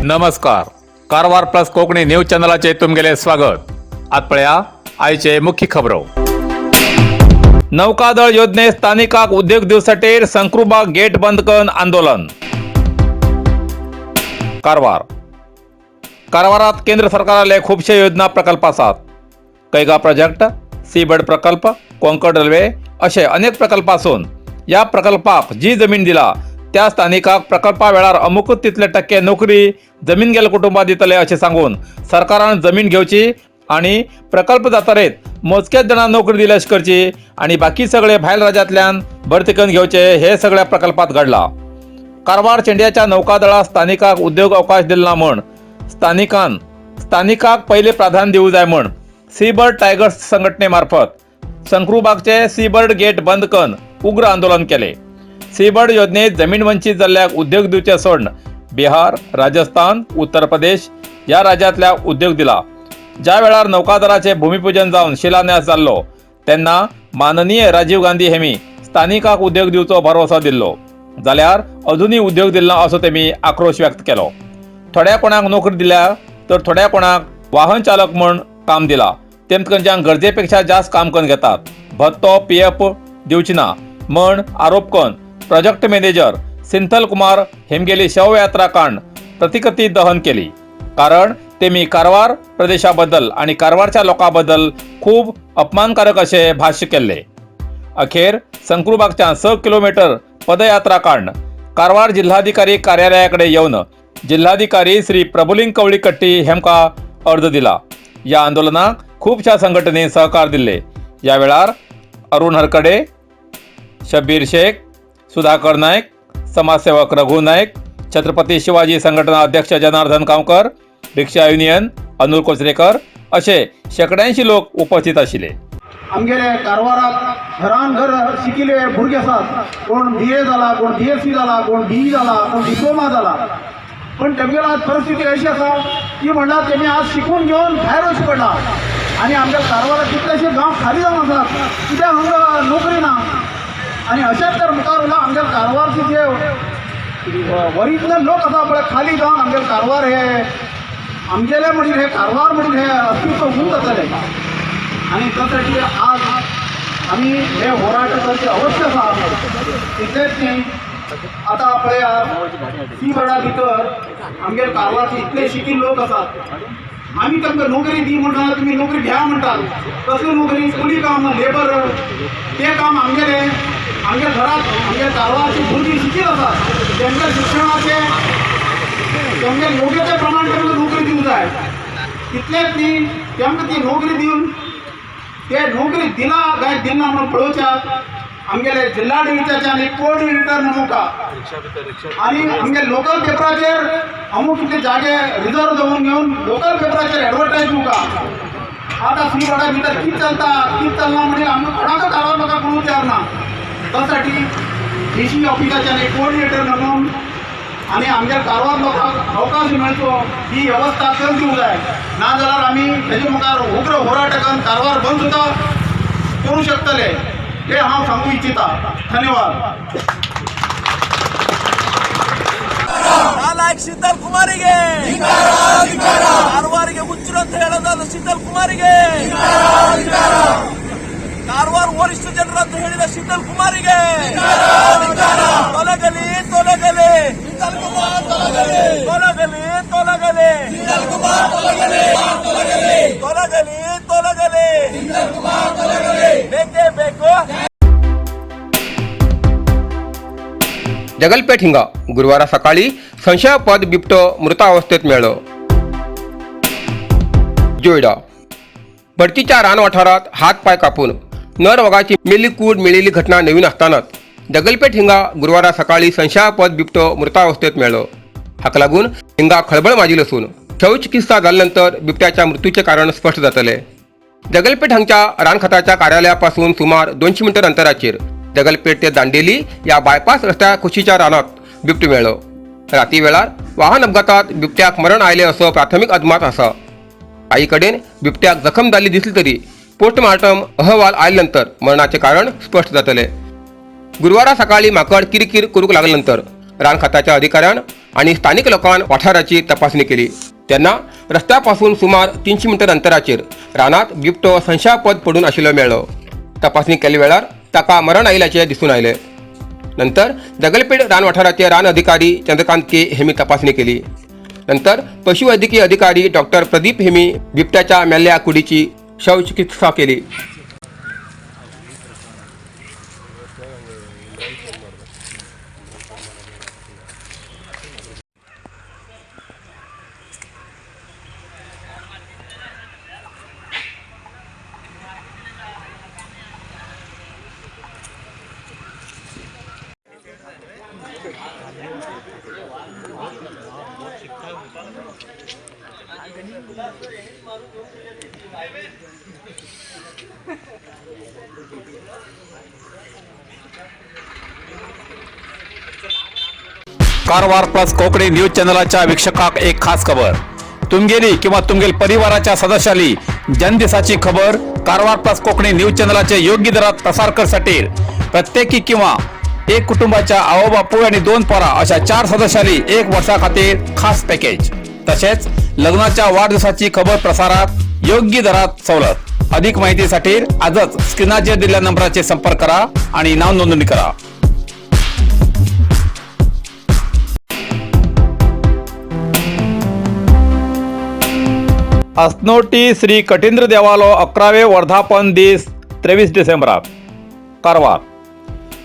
नमस्कार, Karwar plus Konkani news चॅनलाचे तुमगेले स्वागत. आत पळया आयचे मुख्य खबरो. नौकादळ योजने स्थानिकाक उद्योग दिवसाटेर संक्रुबाग गेट बंद करून आंदोलन. कारवार. कारवारात केंद्र सरकाराले खुबशे योजना प्रकल्प आसात. कैगा प्रोजेक्ट, सीबर्ड प्रकल्प, कोंकण रेल्वे असे अनेक प्रकल्प आसून या प्रकल्पाक जी जमीन दिला त्या स्थानिकाक प्रकल्पा वेळार अमुकच तितले टक्के नोकरी जमीन गेल्या कुटुंबात दितले अशें सांगून सरकारान जमीन घेवची आणि प्रकल्प जातरेत मोजकेच जाणां नोकरी दिली अशें करची आणि बाकी सगळे भायल राज्यांतल्यान भरती करून घेवचे हे सगळ्या प्रकल्पात घडला. कारवार चेंड्याच्या नौकादळा स्थानिकाक उद्योग अवकाश दिला ना म्हण स्थानिकान स्थानिकाक पहिले प्राधान्य दिवू जाय म्हण सीबर्ड टायगर्स संघटनेमार्फत संक्रुबागचे सीबर्ड गेट बंद करून उग्र आंदोलन केले. सीबर्ड योजनेत जमीन वंचित जाल्ल्याक उद्योग दिवचे सोडून बिहार, राजस्थान, उत्तर प्रदेश ह्या राज्यांतल्या उद्योग दिला. ज्या वेळार नौकादळाचे भूमिपूजन जावन शिलान्यास जाल्लो तेन्ना माननीय राजीव गांधी हेमी स्थानिकाक उद्योग दिवचो भरवसो दिल्लो, जाल्यार अजुनूय उद्योग दिल ना असो तेमी आक्रोश व्यक्त केलो. थोड्या कोणाक नोकरी दिल्या तर थोड्या कोणाक वाहन चालक म्हण काम दिला. तेमकां गरजे पेक्षा जास्त काम करून घेतात, भत्तो पीएफ दिवची ना म्हण आरोप करून प्रोजेक्ट मॅनेजर सिंथल कुमार हेमगेली शवयात्रा काढ प्रतिकृती दहन केली, कारण तेमी कारवार प्रदेशाबद्दल आणि कारवारच्या लोकांबद्दल खूब अपमानकारक असे भाष्य केल्ले. अखेर संक्रुबागच्या 6 किलोमीटर पदयात्रा काढ कारवार जिल्हाधिकारी कार्यालयाकडे येऊन जिल्हाधिकारी श्री प्रभुलिंग कवळीकट्टी हेमका अर्ज दिला. या आंदोलनाक खूपशा संघटनेन सहकार दिल्ले. या वेळार अरुण हरकडे, शब्बीर शेख, सुधाकर नाईक, समाजसेवक रघु नाईक, छत्रपती शिवाजी संघटना अध्यक्ष जनार्दन गांवकर, रिक्षा युनियन अनुल कोचरेकर असे शेकड्यांशी लोक उपस्थित आशिल्ले. आमगेले कारवाराक घरान घर शिकिल्ले भुरगे आसात. कोण बी ए जाला, कोण बीएससी जाला, कोण बीई जाला, कोण डिप्लोमा जाला, पण तेमगेली आज परिस्थिती अशी आसा की म्हणल्यार तेमी आज शिकून घेवन भायर वचचें पडला आनी आमच्या कारवाराक कितलेशे गांव खाली जावन आसात, कित्याक हांगा नोकरी ना. आनी अशेंच तर मुखार उरला, आमच्या कारवारचे जे ओरिजिनल लोक आसा पळय, खाली जावन आमगेले कारवार हे आमगेले म्हणीर हे कारवार म्हणीर हे अस्तित्व हून जातलें. आनी त्यासाठी आज आमी हे होराट करचे अवश्य आसा. तितलेंच न्ही, आतां पळया, सी बर्डा भितर आमगेले कारवारचे इतले शिकिल्ले लोक आसात. आमी तांकां नोकरी दी म्हणटा, तुमी नोकरी घ्या म्हणटात. कसली नोकरी? कुली काम, लेबर, तें काम. आमगेले आमगे घरात आमगे कारवारची भुरगीं शिकीत आसात, तेंच्या शिक्षणाचे तेमगे योग्यते प्रमाण तांकां नोकरी दिवंक जाय. तितलेंच न्ही, तेमकां ती नोकरी दिवन ते नोकरी दिला काय दिना म्हणून पळोवच्याक आमगेले जिल्हाधिकाऱ्याचे आनी कोऑर्डिनेटर नेमका आनी आमगे लोकल पेपराचेर अमूक कितले जागे रिजर्व दवरून घेवन लोकल पेपराचेर एडवर्टायज दिवका. आतां सी बर्डा भितर कितें चलता, कितें चलना म्हणजे आमकां कोणाक कारवार लोकांक कोण विचारना. त्यासाठी डी सी ऑफिसाचे आनी कोऑर्डिनेटर नेमून आनी आमच्या कारवार लोकांक अवकाश मेळचो ही वेवस्था करून दिवंक जाय. ना जाल्यार आमी हेजे मुखार उग्र होराट करून कारवार बंद सुद्दां करूं शकतले हे हांव सांगू इच्छिता. धन्यवाद. ನಾಲಾಯಕ್ ಶೀತಲ್ ಕುಮಾರಿಗೆ, ಕಾರವಾರಿಗೆ ಹುಚ್ಚರು ಅಂತ ಹೇಳೋದಾದ ಶೀತಲ್ ಕುಮಾರಿಗೆ, ಕಾರವಾರ ವರಿಷ್ಠ ಜನರು ಅಂತ ಹೇಳಿದ ಶೀತಲ್ ಕುಮಾರಿಗೆ, ತೊಲಗಲಿ, ತೊಲಗಲಿ, ತೊಲಗಲಿ, ತೊಲಗಲಿ, ತೊಲಗಲಿ, ತೊಲಗಲಿ, ಬೇಕೇ ಬೇಕು. जगलपेठ हिंगा गुरुवारा सकाळी संशयास्पद बिबटो मृतावस्थेत मेळ्ळो. जोयडा भडतीच्या रान वाठारात हात पाय कापून नर वागाची मेली कूड मेळिल्ली घटना नवीन आसतानाच जगलपेठ हिंगा गुरुवारा सकाळी संशयास्पद बिबटो मृतावस्थेत मेळ्ळो. हाका लागून हिंगा खळबळ माजिल असून शवचिकित्सा जाल्यानंतर बिबट्याच्या मृत्यूचे कारण स्पष्ट जातले. जगलपेठ हांगच्या रान खात्याच्या कार्यालयापासून सुमार 200 मिटर अंतराचेर जगलपेठ ते दांडेली या बायपास रस्त्या कुशीच्या रानात बिबटो मेळ्ळो. राती वेळार वाहन अपघातात बिबट्याक मरण आयले असो प्राथमिक अदमास आसा. काही कडेन बिबट्याक जखम जाल्ली दिसली तरी पोस्टमार्टम अहवाल आयल्या नंतर मरणाचे कारण स्पष्ट जातले. गुरुवारा सकाळी माकड किरकिर करूंक लागल्या नंतर रान खात्याच्या अधिकाऱ्यान आनी स्थानीक लोकान वाठाराची तपासणी केली तेन्ना रस्त्या पासून सुमार 300 मिटर अंतराचेर रानात बिबटो संशयास्पद पडून आशिल्लो मेळ्ळो. तपासणी केल्ल्या वेळार ताका मरण आयिल्ल्याचें दिसून आयलें. नंतर दगलपेठ रान वाठाराचे रान अधिकारी चंद्रकांत के हेमी तपासणी केली. नंतर पशुवैद्यकीय अधिकारी डॉक्टर प्रदीप हेमी बिबट्याच्या मेल्ल्या कुडीची शवचिकित्सा केली. कारवार प्लस कोकणी न्यूज चॅनलाच्या वीक्षकाक एक खास खबर. तुमगेली किंवा तुमगेल परिवाराच्या सदस्याली जन्मदिसाची खबर कारवार प्लस कोकणी न्यूज चॅनलाचे योग्य दरात प्रसार करसाठी प्रत्येकी किंवा एक कुटुंबाच्या आवो बापूय आणि 2 पोरा अशा 4 सदस्याली 1 वर्षा खातीर खास पॅकेज. तसेच लग्नाच्या वाढदिवसाची खबर प्रसारात योग्य दरात सवलत. अधिक माहितीसाठी आजच स्क्रीनाचेर दिलेल्या नंबराचे संपर्क करा आणि नाव नोंदणी करा. असनोटी श्री कठींद्र देवालो 11वे वर्धापन दीस 23 डिसेंबराक. कारवार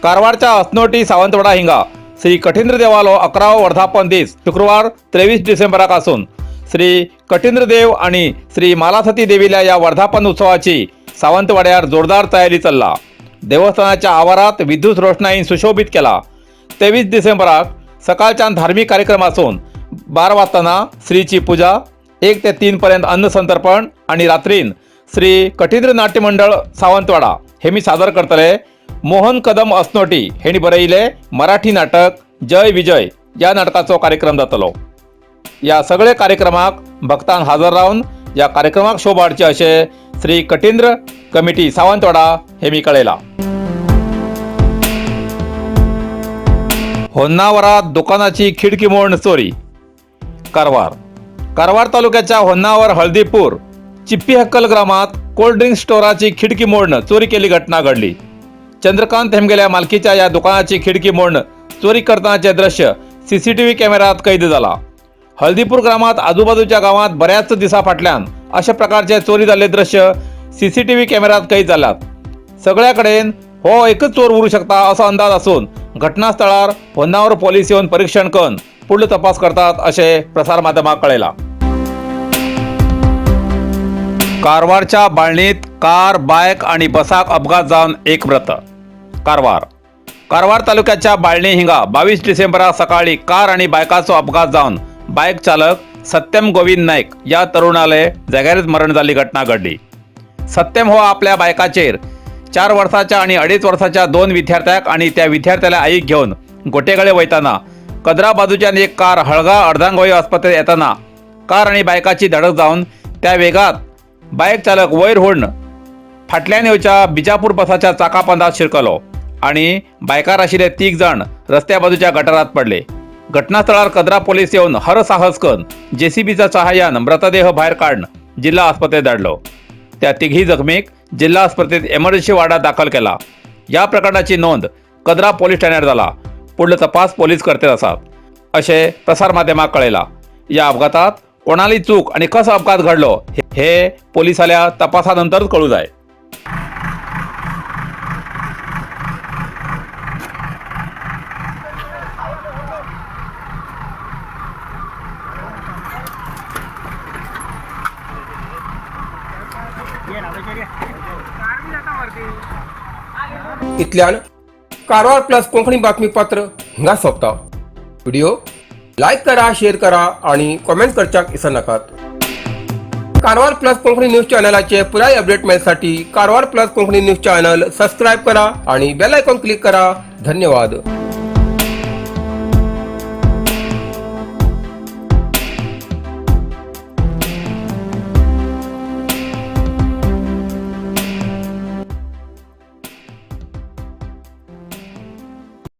कारवारच्या असनोटी सावंतवाडा हिंगा श्री कठींद्र देवालो 11वो वर्धापन दीस शुक्रवार 23 डिसेंबराक आसून श्री कठींद्र देव आणि श्री मालासती देवीला या वर्धापन उत्सवाची सावंतवाड्यार जोरदार तयारी चल्ला. देवस्थानाच्या आवारात विद्युत रोषणाईन सुशोभित केला. 23 डिसेंबराक सकाळच्यान धार्मिक कार्यक्रम आसून 12 वाजताना श्रीची पूजा, 1 ते 3 पर्यंत अन्नसंतर्पण आणि रात्रीन श्री कठींद्र नाट्य मंडळ सावंतवाडा हे मी सादर करतले. मोहन कदम असनोटी हेणी बरयले मराठी नाटक जय विजय या नाटकाचो कार्यक्रम जातलो. या सगळे कार्यक्रमाक भक्तान हजर रावन या कार्यक्रमाक शोभा हाडची अशें श्री कठींद्र कमिटी सावंतवाडा हे मी कळयला. होन्नावरात दुकानाची खिडकी मोडून चोरी. कारवार कारवार तालुक्याच्या होन्नावर हळदीपूर चिप्पी हक्कल ग्रामात कोल्ड ड्रिंक स्टोराची खिडकी मोडणं चोरी केली घटना घडली. चंद्रकांत हेमगेल्या मालकीच्या या दुकानाची खिडकी मोडणं चोरी करतानाचे दृश्य सीसीटीव्ही कॅमेऱ्यात कैद झाला. हळदीपूर ग्रामात आजूबाजूच्या गावात बऱ्याच दिसा फाटल्यान अशा प्रकारचे चोरी जाल्ले दृश्य सीसीटीव्ही कॅमेऱ्यात कैद जाल्यात. सगळ्या कडेन हो एकच चोर उरू शकता असो अंदाज असून घटनास्थळार होन्नावर पोलीस येवन परीक्षण करून फुडलो तपास करतात अशें प्रसार माध्यमाक कळयलां. कारवारच्या बाळणीत कार, बायक आणि बसाक अपघात जावन एक मृत. कारवार कारवार तालुक्याच्या बाळणी हिंगा 22 डिसेंबराक सकाळी कार आणि बायकाचो अपघात जावन बायक चालक सत्यम गोविंद नाईक या तरुणाले जाग्यारच मरण जाल्ली घटना घडली. सत्यम हो आपल्या बायकाचेर 4 वर्साच्या आणि 2.5 वर्साच्या 2 विद्यार्थ्याक आणि त्या विद्यार्थ्याला आईक घेवन गोटेगळे वयताना कदरा बाजूच्यान एक कार हळगा अर्धांगवायू आस्पत्रेत येताना कार आणि बायकाची धडक जावन त्या वेगात बायक चालक वयर हुडून फाटल्यान येवच्या बिजापूर बसाच्या चाकापंदात शिरकलो आणि बायकार आशिल्ले 3 जाण रस्त्या बाजूच्या गटारात पडले. घटनास्थळार कदरा पोलीस येवन हरसाहस करून जेसीबीच्या सहाय्यान मृतदेह भायर काडून जिल्हा आस्पत्रेत धाडलो. त्या तिघी जखमीक जिल्हा आस्पत्रेत एमर्जन्सी वार्डात दाखल केला. या प्रकरणाची नोंद कदरा पोलीस ठाण्यार जाला. पुढलो तपास पोलीस करते आसात अशें प्रसार माध्यमाक कळयला. या अपघातात कोणाली चूक आणि कसो अपघात घडलो हे पोलिसाल्या तपासानंतरच कळू जाय. इतल्यान कारवार प्लस कोंकणी बातमीपत्र हिंगा सोंपता. व्हिडिओ लायक करा, शेअर करा आणि कॉमेंट करच्याक विसरनाकात. कारवार प्लस कोंकणी न्यूज चॅनलाचे पुराय update मेळसाठी Karwar plus Konkani news channel subscribe करा आणि बेल आयकॉन क्लिक करा. धन्यवाद.